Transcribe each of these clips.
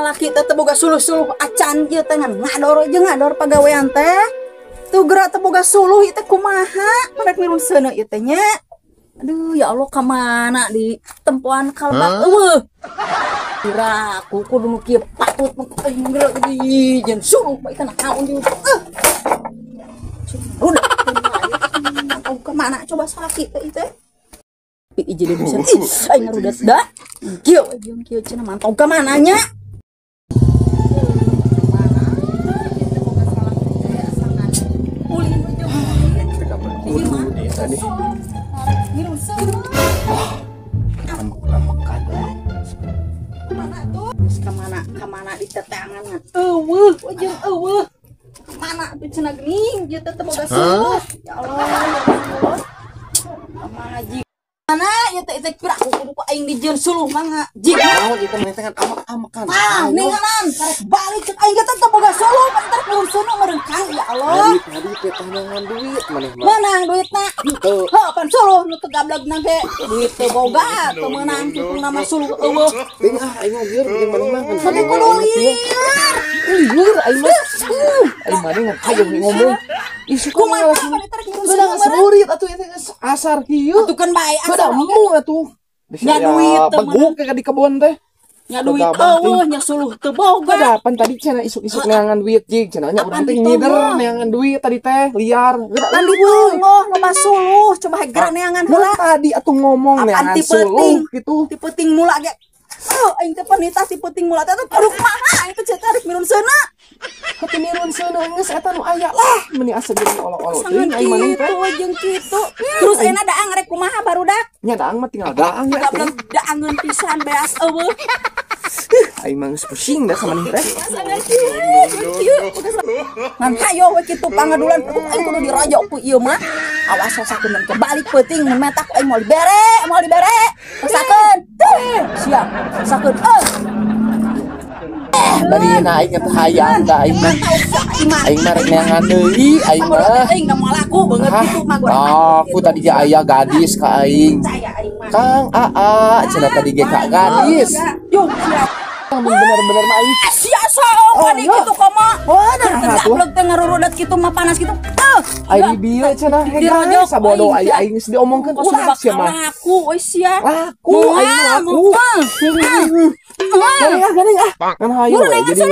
Salaki teh teu boga suluh-suluh acan ieu teh ngan ngador jeung ngador pagawean teh. Tuh geura teu boga suluh ieu teh kumaha? Rek mirun seuneu ieu teh nya. Aduh ya Allah kamana di tempoan kalbat eueuh. Kira aku kudu nu kieu patut aing geura di jeung suluh bae kana naon dieu. Udah tahu kemana coba salaki teh ieu teh. Ih jadi bisa ih aing ngarudat da. Kieu jeung kieu cenah mantau ka mana nya? Kamana di tetangan eueuh jeung eueuh. Kamana tuh cenah geuning ieu teh teu boga suluh. Ya Allah, ya Allah. Kamana ji? Mana ieu teh teh pira kudu ku aing dijieun suluh mangga. Ji. Naon ieu teh maneh teh kan amak-amakan. Ah, ningalan karek balik cek aing teh teu boga suluh, pantar kurun suluh meureun Kang ya Allah. Tadi teh tanangan duit maneh mah. Meunang duitna. Henteu. Heuh pan suluh nu teu gablegna ge. Duit teu boga, teu meunang tungtungna mah suluh eueuh. Teuing ah aing mah lieur jeung maneh mah. Tapi kudu lieur. Lieur aing mah. Aing mah ngan hayang ngomong. Ih kumaha sedang seburit atuh ieu teh asar kieu. Atuh kan bae asar. Embung atuh. Nya duit teu beguk ka di kebon teh. Nya duit eueuh nya suluh teu boga. Kadapan tadi cenah isuk-isuk neangan duit jig cenah nya urang teh ngider neangan duit tadi teh liar. Kan ditonggoh loba suluh coba geura neangan heula. Tadi atuh ngomong neangan suluh kitu. Ti peuting mula ge. Oh, aing teh panita ti peuting mula teh kudu kumaha aing teh ceuk rek mirun seuneu. Hati mirun seuneu geus eta nu aya lah meuni asa jadi olo-olo teuing aing maneh teh. Jeung kitu. Terus ayeuna daang rek kumaha barudak? Nya daang mah tinggal daang ya. Daangeun pisan beas eueuh. Aing mah geus pusing da sama maneh teh. Ngan hayo we kitu pangadulan aing kudu dirojok ku ieu mah. Awas sakeun mun kebalik peuting mun meta ku aing moal dibere, Sakeun. Siap. Sakeun. Bari na aing teh hayang da aing mah. Aing mah rek neangan deui aing mah. Aing moal laku beungeut kitu mah goreng. Aku tadi ge aya gadis ka aing. Kang aa cenah tadi ge ka gadis. Yuh siap. Bener-bener mah aing. Sia sok wani kitu komo. Oh nah atuh teh ngarurudat kitu mah panas kitu. Aing di bieu cenah dirojok sabodo aing geus diomongkeun ulah sia mah. Laku euy sia. Laku aing laku. Geuning ah. Kan hayu we jadi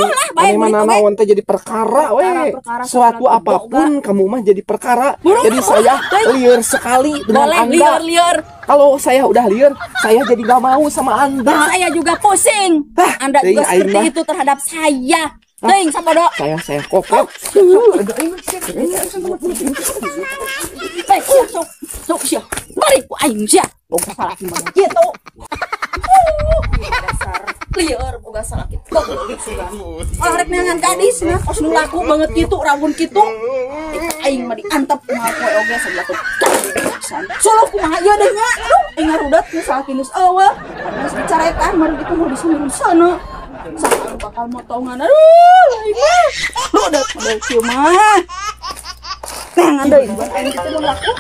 mana naon teh jadi perkara we. Suatu apapun kamu mah jadi perkara. Jadi saya lieur sekali dengan Anda. Lieur. Kalau saya udah lieur, saya jadi gak mau sama Anda. Saya juga pusing. Anda juga seperti itu terhadap saya. Teuing sabodo. Saya kopok. Baik, sok sok sia. Balik ku aing sia. Boga salaki mah kitu. Dasar lieur boga salaki. Olah rek neangan gadis nah kos nu laku banget kitu rawun kitu. Aing mah diantep kumaha poe oge sebelah tuh. Suluh kumaha ieu deh nya. Aduh, aing ngarudat nu salaki geus eueuh. Geus dicarekan meureun kitu mau bisa mirun seuneu. Saha bakal motongan. Aduh, aing mah. Rudet model kieu mah. Neangan deui buat aing kitu nu laku.